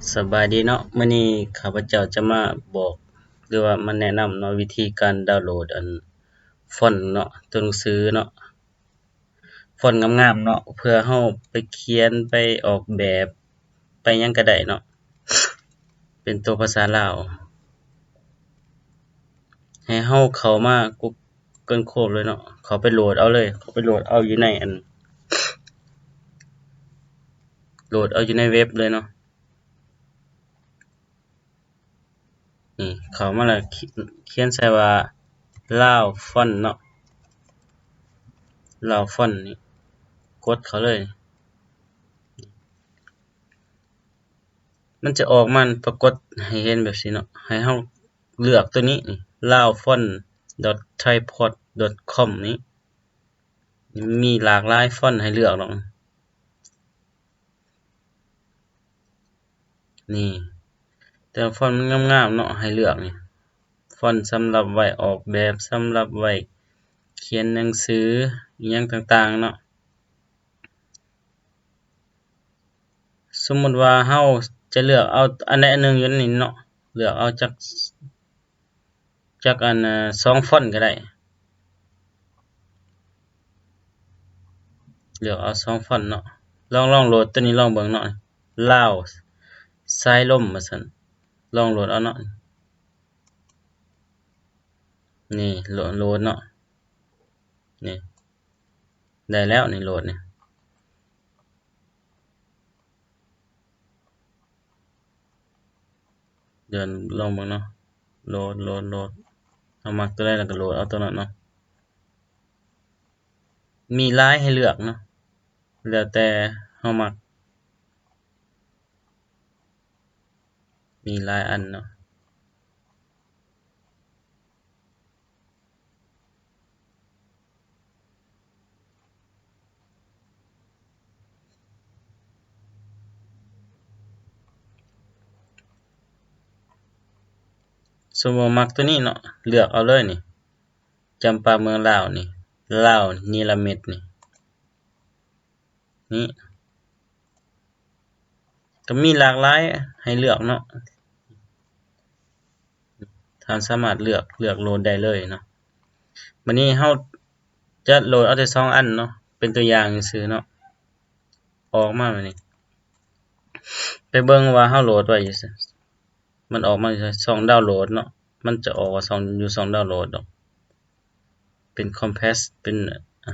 ສະບາຍດີເນາະ, ມື້ນີ້ຂ້າພະເຈົ້າຈະມາບອກ ຫຼືວ່າມາແນະນຳເນາະ ວິທີການດາວໂຫຼດອັນຟອນເນາະ ຕົວໜັງສືເນາະ, ຟອນງາມໆເນາະ ເພື່ອເຮົາໄປຂຽນ ໄປອອກແບບ ໄປຫຍັງກະໄດ້ເນາະ ເປັນຕົວພາສາລາວ. ໃຫ້ເຮົາເຂົ້າມາ Google Chrome ເລີຍເນາະ, ເຂົ້າໄປໂຫຼດເອົາເລີຍ, ເຂົ້າໄປໂຫຼດເອົາຢູ່ໃນອັນ ໂຫຼດເອົາຢູ່ໃນເວັບເລີຍເນາະ. ນີ້ ເຂົ້າມາແລ້ວ ຂ- ຂຽນໃສ່ວ່າ Lao Font ເນາະ, Lao Font ນີ້ ກົດເຂົ້າເລີຍ. ມັນຈະອອກມາປາກົດໃຫ້ເຫັນແບບຊີ້ເນາະ, ໃຫ້ເຮົາເລືອກຕົວນີ້ lao font dot typepot dot com ນີ້ ມີຫຼາກຫຼາຍຟອນໃຫ້ເລືອກດອກ. ນີ້ ແຕ່ວ່າຟອນມັນງາມໆເນາະ ໃຫ້ເລືອກນີ້ ຟອນສຳລັບໄວ້ອອກແບບ ສຳລັບໄວ້ຂຽນໜັງສື ອີ່ຫຍັງຕ່າງໆເນາະ. ສົມມຸດວ່າເຮົາຈະເລືອກເອົາອັນໃດອັນໜຶ່ງຢູ່ໃນນີ້ເນາະ, ເລືອກເອົາຈັກ ຈັກອັນ ເອີ ສອງຟອນກະໄດ້, ເລືອກເອົາສອງຟອນເນາະ. ລອງ ລອງໂຫຼດຕົວນີ້ລອງເບິ່ງເນາະ, ລາວສາຍລົມວ່າຊັ້ນ, ລອງໂຫຼດເອົາເນາະ. ນີ້ ໂຫຼດ ໂຫຼດເນາະ, ນີ້ ໄດ້ແລ້ວນີ້ ໂຫຼດນີ້. ດຽວລອງເບິ່ງເນາະ, ໂຫຼດ ໂຫຼດ ໂຫຼດ, ເຮົາມັກຕົວໃດລະກະໂຫຼດເອົາຕົວນັ້ນເນາະ. ມີຫຼາຍໃຫ້ເລືອກເນາະ, ແລ້ວແຕ່ເຮົາມັກ. ມີຫຼາຍອັນເນາະ. ສົມມຸດວ່າມັກຕົວນີ້ເນາະ, ເລືອກເອົາເລີຍນີ້, ຈຳປາເມືອງລາວນີ້, ລາວເນລະມິດນີ້. ນີ້ ກະມີຫຼາກຫຼາຍໃຫ້ເລືອກເນາະ, ທ່ານສາມາດເລືອກ ເລືອກໂຫຼດໄດ້ເລີຍເນາະ. ບາດນີ້ເຮົາຈະໂຫຼດເອົາແຕ່ສອງອັນເນາະ, ເປັນຕົວຢ່າງຊື່ໆເນາະ. ອອກມາແບບນີ້ ໄປເບິ່ງວ່າເຮົາໂຫຼດໄວ້ຢູ່ໃສ, ມັນອອກມາຢູ່ໃສ ຊ່ອງດາວໂຫຼດເນາະ, ມັນຈະອອກວ່າຊ່ອງ ຢູ່ຊ່ອງດາວໂຫຼດດອກ. ເປັນ Compact ເປັນ ອາ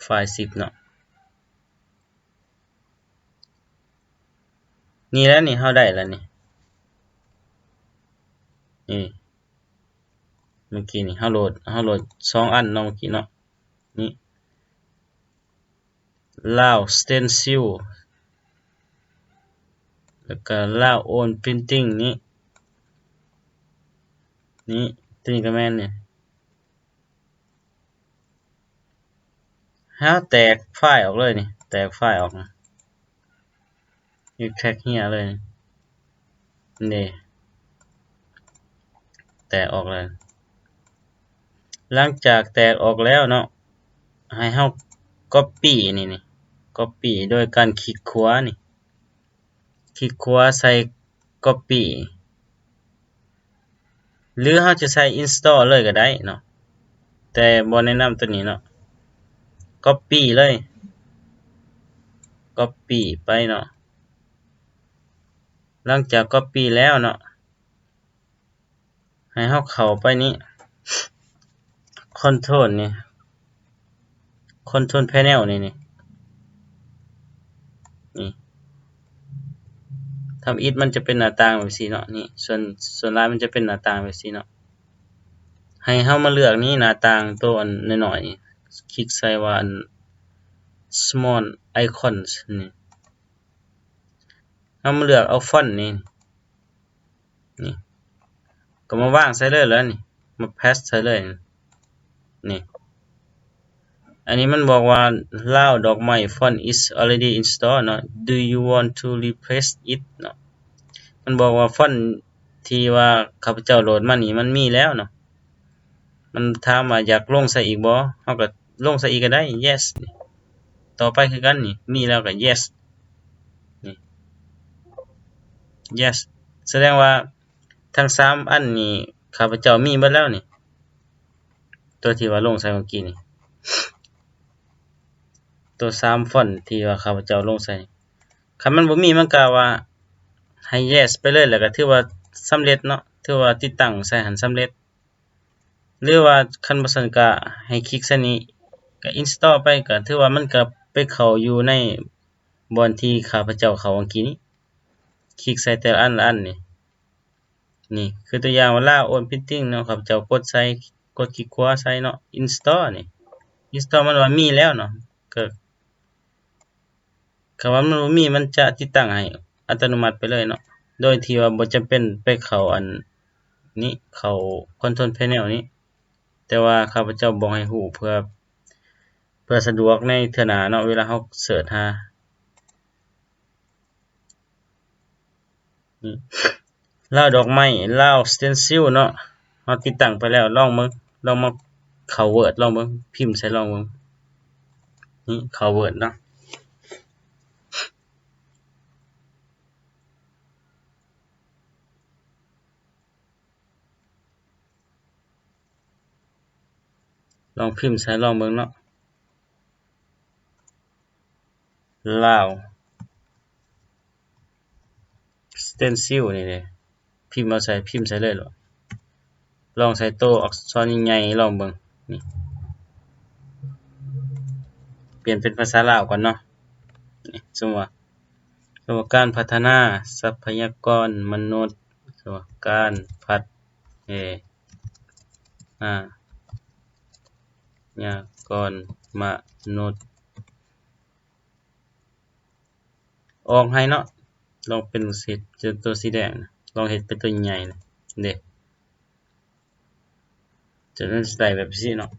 ໄຟລ໌ zip ເນາະ. ນີ້ແຫຼະ ນີ້ເຮົາໄດ້ແລ້ວນີ້, ນີ້ ເມື່ອກີ້ນີ້ເຮົາໂຫຼດ ເຮົາໂຫຼດສອງອັນເນາະ ເມື່ອກີ້ເນາະ. ນີ້ Lao Stencil ແລ້ວກະ Lao Own Printing ນີ້ ນີ້ ຕົວນີ້ກະແມ່ນນີ້. ເຮົາແຕກໄຟລ໌ອອກເລີຍນີ້, ແຕກໄຟລ໌ອອກ Extract here ເລີຍນີ້, ແຕກອອກແລ້ວ. ຫຼັງຈາກແຕກອອກແລ້ວເນາະ, ໃຫ້ເຮົາ Copy ນີ້ ນີ້ Copy ໂດຍການຄລິກຂວານີ້. ຄລິກຂວາໃສ່ Copy ຫຼືເຮົາຈະໃສ່ Install ເລີຍກະໄດ້ເນາະ, ແຕ່ບໍ່ແນະນຳໂຕນີ້ເນາະ. Copy ເລີຍ Copy ໄປເນາະ. ຫຼັງຈາກ Copy ແລ້ວເນາະ, ໃຫ້ເຮົາເຂົ້າໄປນີ້ Control ນີ້ Control Panel ນີ້ ນີ້ ນີ້ ທຳອິດມັນຈະເປັນໜ້າຕ່າງແບບຊີ້ເນາະ. ນີ້ ສ່ວນ ສ່ວນຫຼາຍມັນຈະເປັນໜ້າຕ່າງແບບຊີ້ເນາະ. ໃຫ້ເຮົາມາເລືອກນີ້ ໜ້າຕ່າງໂຕອັນນ້ອຍໆນີ້ ຄລິກໃສ່ວ່າອັນ Small Icons ນີ້ ເຮົາມາເລືອກເອົາຟອນນີ້ ນີ້ ກະມາວາງໃສ່ເລີຍແຫຼະນີ້, ມາ paste ໃສ່ເລີຍນີ້. ອັນນີ້ມັນບອກວ່າ Lao ດອກໄມ້ font is already installed ເນາະ, do you want to replace it ເນາະ. ມັນບອກວ່າຟອນທີ່ວ່າຂ້າພະເຈົ້າໂຫຼດມານີ້ມັນມີແລ້ວເນາະ, ມັນຖາມວ່າຢາກລົງໃສ່ອີກບໍ່, ເຮົາກະລົງໃສ່ອີກກະໄດ້ yes. ຕໍ່ໄປຄືກັນນີ້ ມີແລ້ວກະ yes ນີ້. yes ສະແດງວ່າທັງສາມອັນນີ້ຂ້າພະເຈົ້າມີເບິດແລ້ວນີ້ ຕົວທີ່ວ່າລົງໃສ່ເມື່ອກີ້ນີ້ ຕົວສາມຟອນທີ່ວ່າຂ້າພະເຈົ້າລົງໃສ່ ຄັນມັນບໍ່ມີມັນກະວ່າໃຫ້ yes ໄປເລີຍ ແລ້ວກະຖືວ່າສຳເລັດເນາະ ຖືວ່າຕິດຕັ້ງໃສ່ຫັ້ນສຳເລັດ ຫຼືວ່າຄັນບໍ່ຊັ້ນກະໃຫ້ຄລິກໃສ່ນີ້ ກະ install ໄປ ກະຖືວ່າມັນກະໄປເຂົ້າຢູ່ໃນບ່ອນທີ່ຂ້າພະເຈົ້າເຂົ້າເມື່ອກີ້ນີ້ ຄລິກໃສ່ແຕ່ລະອັນລະອັນນີ້ ນີ້ຄືຕົວຢ່າງວ່າ Lao Own Printing ເນາະ ຂ້າພະເຈົ້າກົດໃສ່ ກົດຄລິກຂວາໃສ່ເນາະ install ນີ້ install ມັນວ່າມີແລ້ວເນາະ ກະ ຄັນວ່າມັນບໍ່ມີ ມັນຈະຕິດຕັ້ງໃຫ້ອັດຕະໂນມັດໄປເລີຍເນາະ ໂດຍທີ່ວ່າບໍ່ຈຳເປັນໄປເຂົ້າອັນນີ້ ເຂົ້າ Control Panel ນີ້ ແຕ່ວ່າຂ້າພະເຈົ້າບອກໃຫ້ຮູ້ເພື່ອ ເພື່ອສະດວກໃນເທື່ອໜ້າເນາະ ເວລາເຮົາເສີດຫາ ນີ້ Lao ດອກໄມ້ Lao Stencil ເນາະ ເຮົາຕິດຕັ້ງໄປແລ້ວ ລອງເບິ່ງ ລອງມາເຂົ້າ Word ລອງເບິ່ງ ພິມໃສ່ລອງເບິ່ງ ນີ້ ເຂົ້າ Word ເນາະ ລອງພິມໃສ່ລອງເບິ່ງເນາະ Lao Stencil ນີ້ເດ້ ພິມເອົາໃສ່ ພິມໃສ່ເລີຍໂລດ ລອງໃສ່ໂຕອັກສອນໃຫຍ່ໆລອງເບິ່ງ ນີ້ ປ່ຽນເປັນພາສາລາວກ່ອນເນາະ ນີ້ ສົມມຸດວ່າ ສຳລັບການພັດທະນາຊັບພະຍາກອນມະນຸດ ການພັດທະນາຍາກອນມະນຸດ ອອກໃຫ້ເນາະ ລອງເປັນສີ ຕົວສີແດງ ລອງເຮັດເປັນຕົວໃຫຍ່ນະ ເດ້ ຈະໄດ້ແບບຊີ້ເນາະ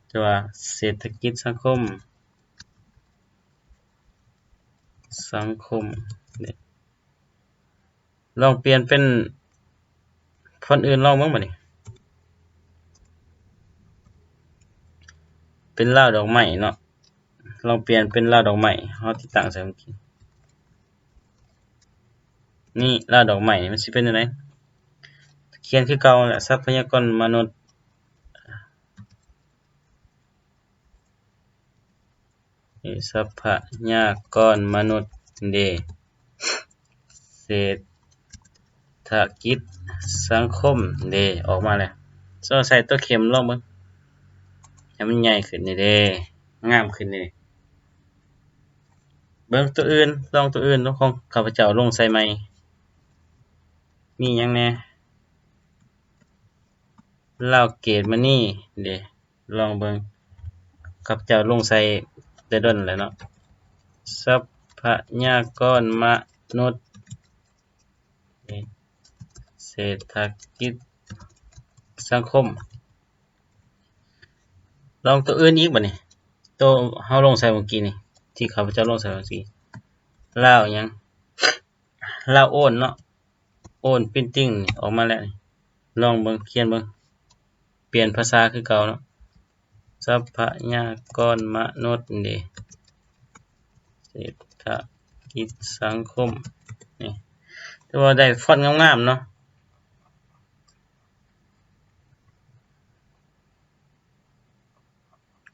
ແຕ່ວ່າເສດຖະກິດສັງຄົມ ສັງຄົມ ນີ້ ລອງປ່ຽນເປັນຟອນອື່ນລອງເບິ່ງບາດນີ້ ເປັນລາວດອກໄມ້ເນາະ ລອງປ່ຽນເປັນລາວດອກໄມ້ ເຮົາຕິດຕັ້ງໃສ່ເມື່ອກີ້ ນີ້ລາວດອກໄມ້ນີ້ມັນຊິເປັນຈັ່ງໃດ ຂຽນຄືເກົ່າແຫຼະ ຊັບພະຍາກອນມະນຸດ ຊັບພະຍາກອນມະນຸດເດ ເສດຖະກິດສັງຄົມເດ ອອກມາແລ້ວ ໂຊໃສ່ຕົວເຂັມລອງເບິ່ງ ໃຫ້ມັນໃຫຍ່ຂຶ້ນນີ້ເດ ງາມຂຶ້ນນີ້ ເບິ່ງຕົວອື່ນ ລອງຕົວອື່ນ ຂອງຂ້າພະເຈົ້າລົງໃສ່ໃໝ່ ມີຫຍັງແດ່ ລາວເກດມະນີເດ ລອງເບິ່ງ ຂ້າພະເຈົ້າລົງໃສ່ແຕ່ດົນແລ້ວເນາະ ຊັບພະຍາກອນມະນຸດ ເສດຖະກິດສັງຄົມ ລອງໂຕອື່ນອີກບາດນີ້ ໂຕເຮົາລົງໃສ່ເມື່ອກີ້ນີ້ ທີ່ຂ້າພະເຈົ້າລົງໃສ່ເມື່ອກີ້ ລາວຫຍັງ ລາວໂອນເນາະ ໂອນ Printing ນີ້ອອກມາແລ້ວນີ້ ລອງເບິ່ງ ຂຽນເບິ່ງ ປ່ຽນພາສາຄືເກົ່າເນາະ ຊັບພະຍາກອນມະນຸດເດ ເສດຖະກິດສັງຄົມ ນີ້ ຖືວ່າໄດ້ຟອນງາມໆເນາະ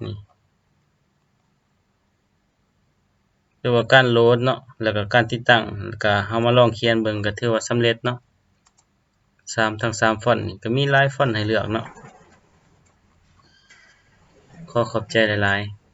ນີ້ ຫຼືວ່າການໂຫຼດເນາະ ແລ້ວກໍການຕິດຕັ້ງ ແລ້ວກໍເຮົາມາລອງຂຽນເບິ່ງ ກໍຖືວ່າສຳເລັດເນາະ ສາມ ທັງສາມຟອນນີ້ ກໍມີຫຼາຍຟອນໃຫ້ເລືອກເນາະ ຂໍຂອບໃຈຫຼາຍໆ.